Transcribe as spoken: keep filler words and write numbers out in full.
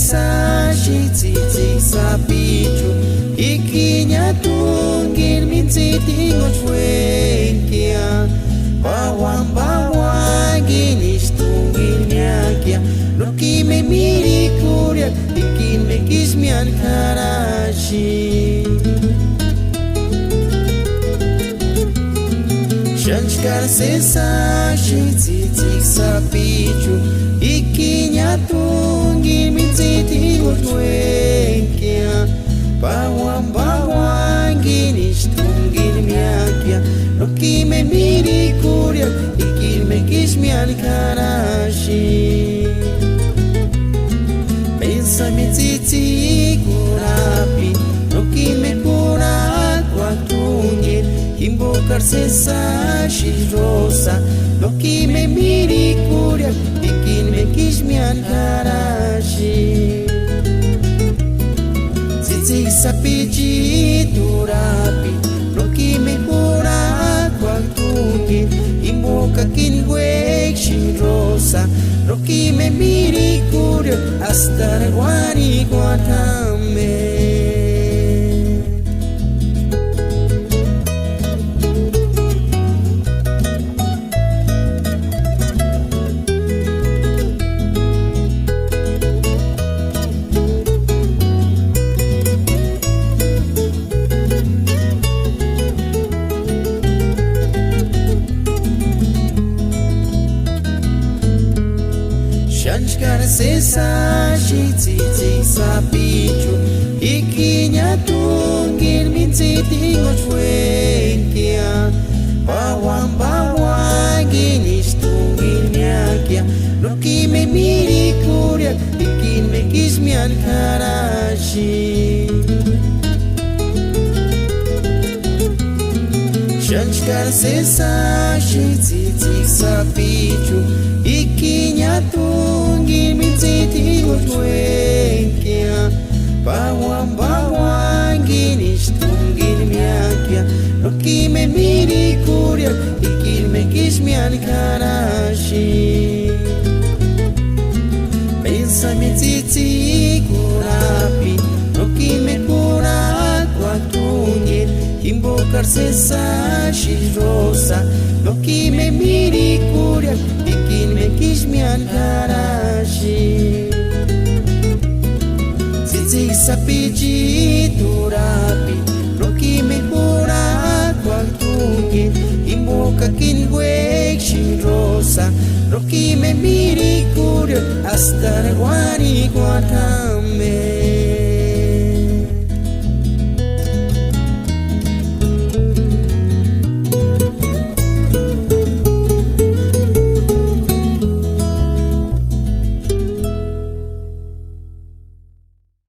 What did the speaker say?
Sáxi tsïtsïki sapichu, ikini atungini mintsita jinguchi uénkia. Pauani pauangini ixtungini miákia, nókime mirikurhiaka, ikini mekismiani k'arhaxi. Xáni chkári sési axi tsïtsïki sapichu, ikini atungini mintsita jinguchi uénkia. Pauani pauangini ixtungini miákia, nókime mirikurhiaka, ikini mekismiani k'arhaxi. Pensami tsïtsïki urapiti, nókime kurhakuatungini, jimbokari sési axi Rosa, nókime mirikurhiaka, ikini mekismiani k'arhaxi. Tsïtsïki sapichiti urapiti, nókime kurhakuatungini, jimbokakini uéksïni Rosa, nókime mirikurhiaka, astari uarhikuata jáma. Xáni chkári sési axi tsïtsïki sapichu, ikini atungini mintsita jinguchi uénkia. Pauani pauangini ixtungini miákia, nókime mirikurhiaka, ikini mekismiani k'arhaxi. Xáni chkári sési axi tsïtsïki sapichu, ikini atungini mintsita jinguchi uénkia. Pauani pauangini ixtungini miákia, nókime mirikurhiaka, ikini mekismiani k'arhaxi. Pensami tsïtsïki urapiti, nókime kurhakuatungini, jimbokari sési axi Rosa, nókime mirikurhiaka, ikini mekismiani k'arhaxi. Tsïtsïki sapichiti urapiti, nókime kurhakuatungini, jimbokakini uéksïni Rosa, nókime mirikurhiaka, astari uarhikuata jáma.